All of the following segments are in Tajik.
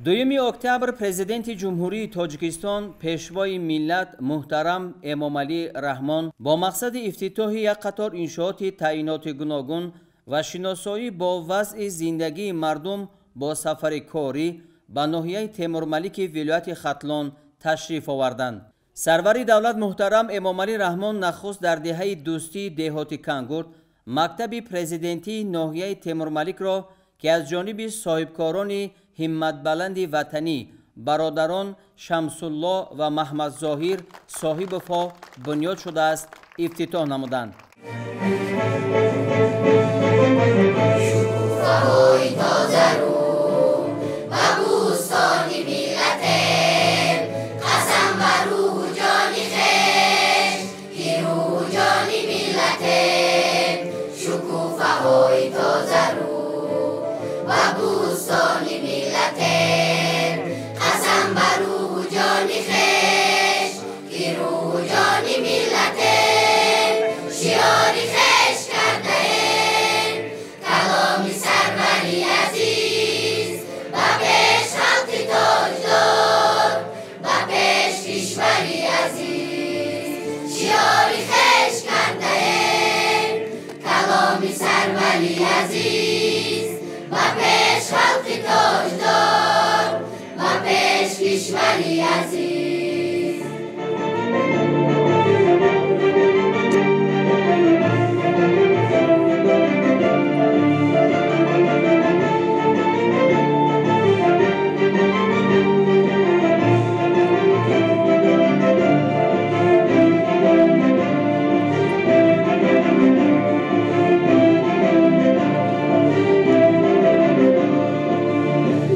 2 октябр Президенти Ҷумҳурии Тоҷикистон, Пешвои миллат муҳтарам Эмомалӣ Раҳмон бо мақсади ифтитоҳи як қатор иншооти таъиноти гуногун ва шиносоӣ бо вазъи зиндагии мардум бо сафари корӣ ба ноҳияи Темурмалики вилояти Хатлон ташриф оварданд. Сарвари давлат муҳтарам Эмомалӣ Раҳмон нахуст дар деҳаи Дӯстии деҳоти Кангурт мактаби президентии ноҳияи Темурмаликро, ки аз ҷониби соҳибкорони ҳимматбаланди ватанӣ бародарон Шамсулло ва Маҳмадзоҳир Соҳибовҳо бунёд шудааст, ифтитоҳ намуданд. Шукуфаҳои тозарӯ ба бӯстони миллатем, қасам ба рӯҳу ҷони хеш, ки рӯҳу ҷони миллатем. Шукуфаҳои тозарӯ ба бӯстони миллатем, қасам ба рӯҳу ҷони хеш, ки рӯҳу ҷони миллатем. Шиори хеш кардаем каломи сарвари азиз, ба пеш халқи тоҷдор, ба пеш кишвари азиз. Шиори хеш кардаем каломи сарвари азиз, ба пеш халқи тоҷдор, ба пеш кишвари азиз.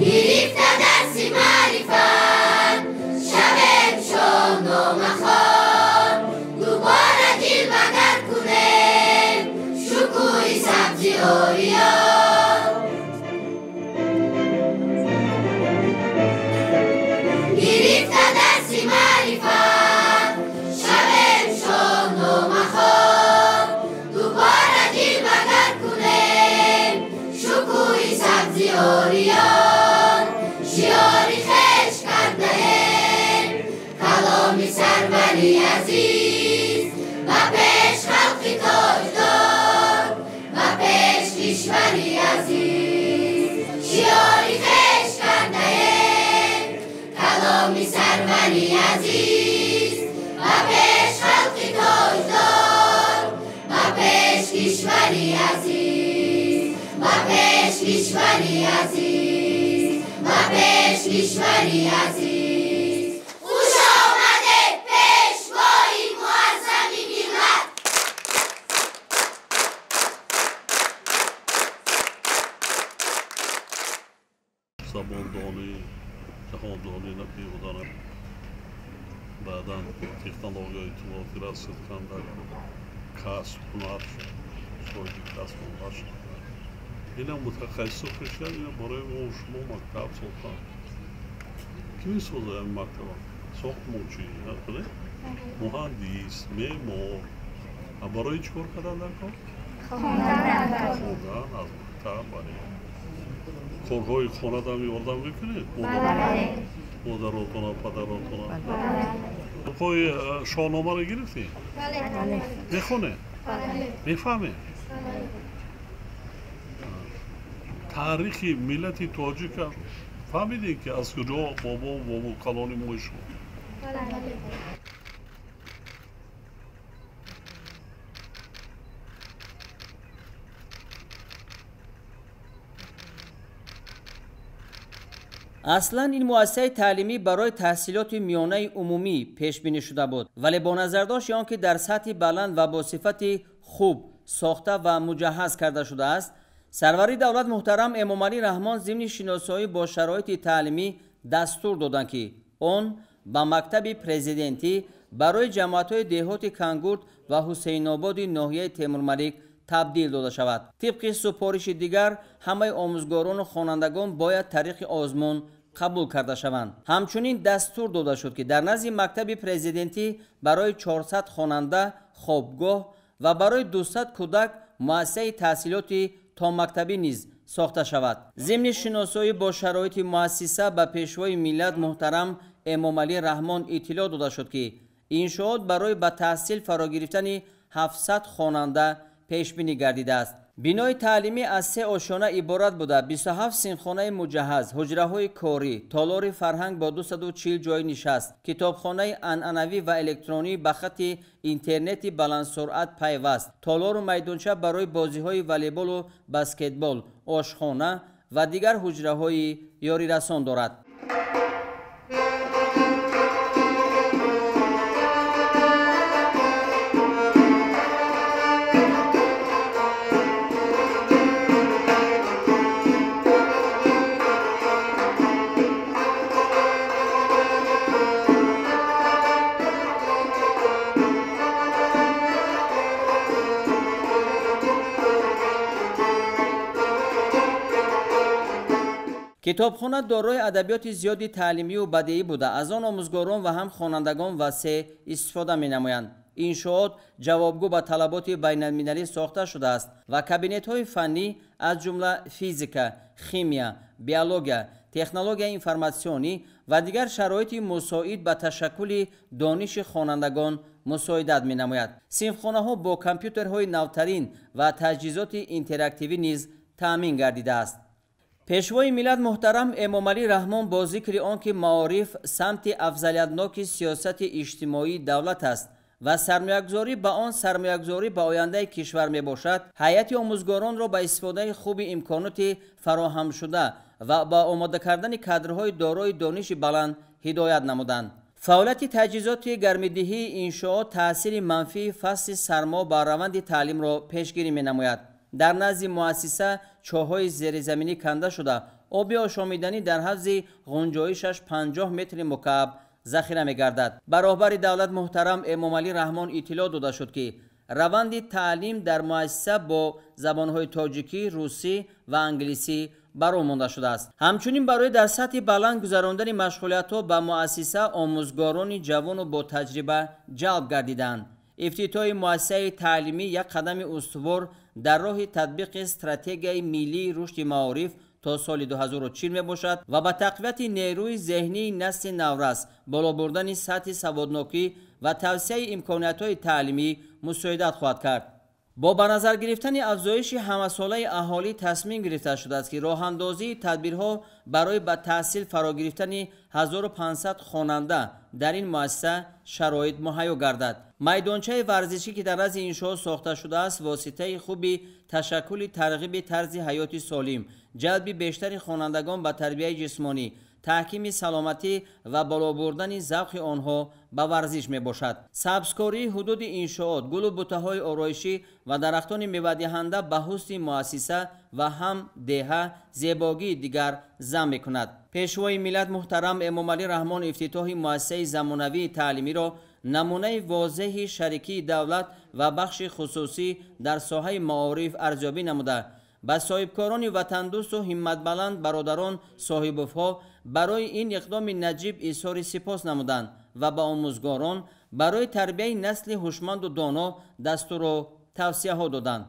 Гирифта дарси маърифат, шавем шоҳномахон, дубора ҷилвагар кунем шукӯҳи сабзи ориён. Гирифта дарси маърифат, шавем шоҳномахон, дубора ҷилвагар кунем шукӯҳи сабзи ориён. Шиори хеш кардаем каломи сарвари азиз, ба пеш халқи тоҷдор, ба пеш кишвари азиз. Шиори хеш кардаем каломи сарвари азиз, ба пеш халқи тоҷдор, ба пеш кишвари азиз, ба пеш кишвари азиз, ба пеш кишвари азиз. Хуш омадед, пешвои муаззами миллат! Забондонӣ, ҷаҳондонӣ набуданам, баъдан технологияи иттилоотӣ расид канда, касб ҳунар шуд, соҳиби касб ҳунар шуд. Ина мутахассисо кашидан, ина барои мо шумо мактаб сохтан. Ки месозад ҳамин мактаба? Сохтмончӣ, муҳандис, меъмор. А барои чӣ кор кардан дар кор? Хондан аз мактаб. Бале. Корҳои хонадам ёрдам мекунед? Модаротона, падаротона. Китобҳои шоҳномаро гирифтед? Мехонед? Мефаҳмед? Таърихи миллати тоҷика фаҳмидед, ки аз куҷо бобо бобо калони мои шумо? Аслан ин муассисаи таълимӣ барои таҳсилоти миёнаи умумӣ пешбинӣ шуда буд, вале бо назардошти он ки дар сатҳи баланд ва бо сифати хуб сохта ва муҷаҳҳаз карда шудааст, сарвари давлат муҳтарам Эмомалӣ Раҳмон зимни шиносоӣ бо шароити таълимӣ дастур доданд, ки он ба мактаби президентӣ барои ҷамоатҳои деҳоти Кангурт ва Ҳусейнободи ноҳияи Темурмалик табдил дода шавад. Тибқи супориши дигар, ҳамаи омӯзгорону хонандагон бояд тариқи озмун қабул карда шаванд. Ҳамчунин дастур дода шуд, ки дар назди мактаби президентӣ барои 400 хонанда хобгоҳ ва барои 200 кӯдак муассисаи таҳсилоти томактабӣ низ сохта шавад. Зимни шиносоӣ бо шароити муассиса ба Пешвои миллат муҳтарам Эмомалӣ Раҳмон иттилоъ дода шуд, ки иншоот барои ба таҳсил фаро гирифтани 700 хонанда пешбинӣ гардидааст. Бинои таълимӣ аз се ошёна иборат буда, 27 синфхонаи муҷаҳҳаз, ҳуҷраҳои корӣ, толори фарҳанг бо 240 ҷойи нишаст, китобхонаи анъанавӣ ва электронӣ ба хатти интернети баландсуръат пайваст, толору майдонча барои бозиҳои волейболу баскетбол, ошхона ва дигар ҳуҷраҳои ёрирасон дорад. Китобхона дорои адабиёти зиёди таълимию бадеӣ буда, аз он омӯзгорон ва ҳам хонандагон васеъ истифода менамоянд. Иншоот ҷавобгӯ ба талаботи байналмилалӣ сохта шудааст ва кабинетҳои фаннӣ аз ҷумла физика, химия, биология, технологияи информатсионӣ ва дигар шароити мусоид ба ташаккули дониши хонандагон мусоидат менамояд. Синфхонаҳо бо компютерҳои навтарин ва таҷҳизоти интерактивӣ низ таъмин гардидааст. Пешвои миллат муҳтарам Эмомалӣ Раҳмон бо зикри он ки маориф самти афзалиятноки сиёсати иҷтимоии давлат аст ва сармоягузорӣ ба он сармоягузорӣ ба ояндаи кишвар мебошад, ҳайати омӯзгоронро ба истифодаи хуби имконоти фароҳамшуда ва ба омода кардани кадрҳои дорои дониши баланд ҳидоят намуданд. Фаъолияти таҷҳизоти гармидиҳии иншоот таъсири манфии фасли сармо ба раванди таълимро пешгирӣ менамояд. Дар назди муассиса чоҳҳои зеризаминӣ канда шуда, оби ошомиданӣ дар ҳавзи ғунҷоишаш 50 метри мукааб захира мегардад. Ба роҳбари давлат муҳтарам Эмомалӣ Раҳмон иттилоъ дода шуд, ки раванди таълим дар муассиса бо забонҳои тоҷикӣ, русӣ ва англисӣ баро монда шудааст. Ҳамчунин барои дар сатҳи баланд гузарондани машғулиятҳо ба муассиса омӯзгорони ҷавону ботаҷриба ҷалб гардиданд. Ифтитоҳи муассисаи таълимӣ як қадами устувор дар роҳи татбиқи стратегияи миллии рушди маориф то соли 2040 мебошад ва ба тақвияти нерӯи зеҳнии насли наврас, боло бурдани сатҳи саводнокӣ ва тавсияи имкониятҳои таълимӣ мусоидат хоҳад кард. Бо ба назар гирифтани афзоиши ҳамасолаи аҳолӣ тасмим гирифта шудааст, ки роҳандозии тадбирҳо барои ба таҳсил фаро гирифтани 1500 хонанда дар ин муассиса шароит муҳайё гардад. Майдончаи варзишӣ, ки дар назди иншоот сохта шудааст, воситаи хуби ташаккули тарғиби тарзи ҳаёти солим, ҷалби бештари хонандагон ба тарбияи ҷисмонӣ, таҳкими саломатӣ ва боло бурдани завқи онҳо ба варзиш мебошад. Сабзкории ҳудуди иншоот, гулу бутаҳои ороишӣ ва дарахтони мевадиҳанда ба ҳусни муассиса ва ҳам деҳа зебогии дигар зам мекунад. Пешвои миллат муҳтарам Эмомалӣ Раҳмон ифтитоҳи муассисаи замонавии таълимиро намунаи возеҳи шарикии давлат ва бахши хусусӣ дар соҳаи маориф арзёбӣ намуда, ба соҳибкорони ватандӯсту ҳимматбаланд бародарон соҳибовҳо барои ин иқдоми наҷиб изҳори сипос намуданд ва ба омӯзгорон барои тарбияи насли ҳушманду доно дастуру тавсияҳо доданд.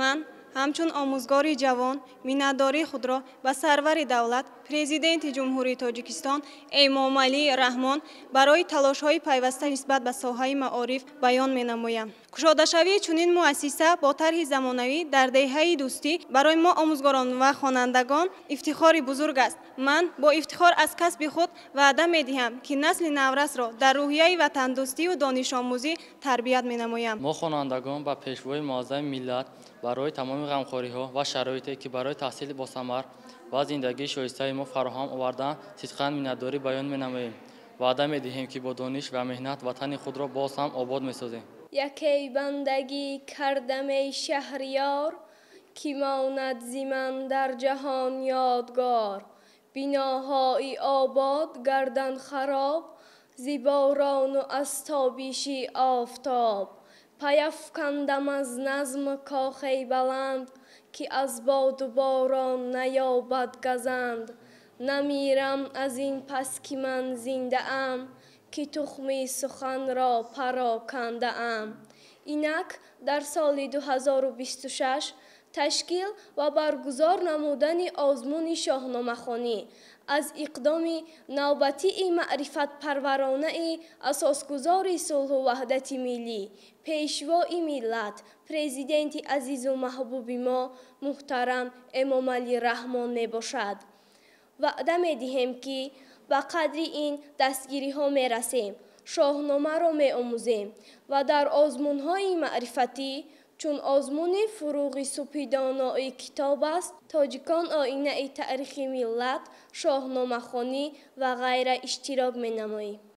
Ман ҳамчун омӯзгори ҷавон миннатдории худро ба сарвари давлат, Президенти Ҷумҳурии Тоҷикистон Эмомалӣ Раҳмон барои талошҳои пайваста нисбат ба соҳаи маориф баён менамоям. Кушодашавии чунин муассиса бо тарҳи замонавӣ дар деҳаи Дӯстӣ барои мо омӯзгорон ва хонандагон ифтихори бузург аст. Ман бо ифтихор аз касби худ ваъда медиҳам, ки насли наврасро дар рӯҳияи ватандӯстию донишомӯзӣ тарбият менамоям. Мо хонандагон ба Пешвои муаззами миллат барои тамоми ғамхориҳо ва шароите, ки барои таҳсили босамар ва зиндагии шоистаи мо фароҳам овардаанд, сидқан миннатдорӣ баён менамоем. Ваъда медиҳем, ки бо дониш ва меҳнат ватани худро боз ҳам обод месозем. Якей бандагӣ кардам, эй шаҳриёр, ки монад зи ман дар ҷаҳон ёдгор. Биноҳои обод гардан хароб зи борону аз тобиши офтоб. Паяфкандам аз назм кохи баланд, ки аз боду борон наёбад газанд. Намирам аз ин пас, ки ман зиндаам, ки тухми суханро парокандаам. Инак дар соли 2026 Ташкил ва баргузор намудани озмуни шоҳномахонӣ аз иқдоми навбатии маърифатпарваронаи асосгузори сулҳу ваҳдати миллӣ, Пешвои миллат, Президенти азизу маҳбуби мо муҳтарам Эмомалӣ Раҳмон мебошад. Ваъда медиҳем, ки ба қадри ин дастгириҳо мерасем, шоҳномаро меомӯзем ва дар озмунҳои маърифатӣ, чун озмуни «Фурӯғи субҳи донои китоб аст тоҷикон, оинаи таърихи миллат», шоҳномахонӣ ва ғайра иштирок менамоем.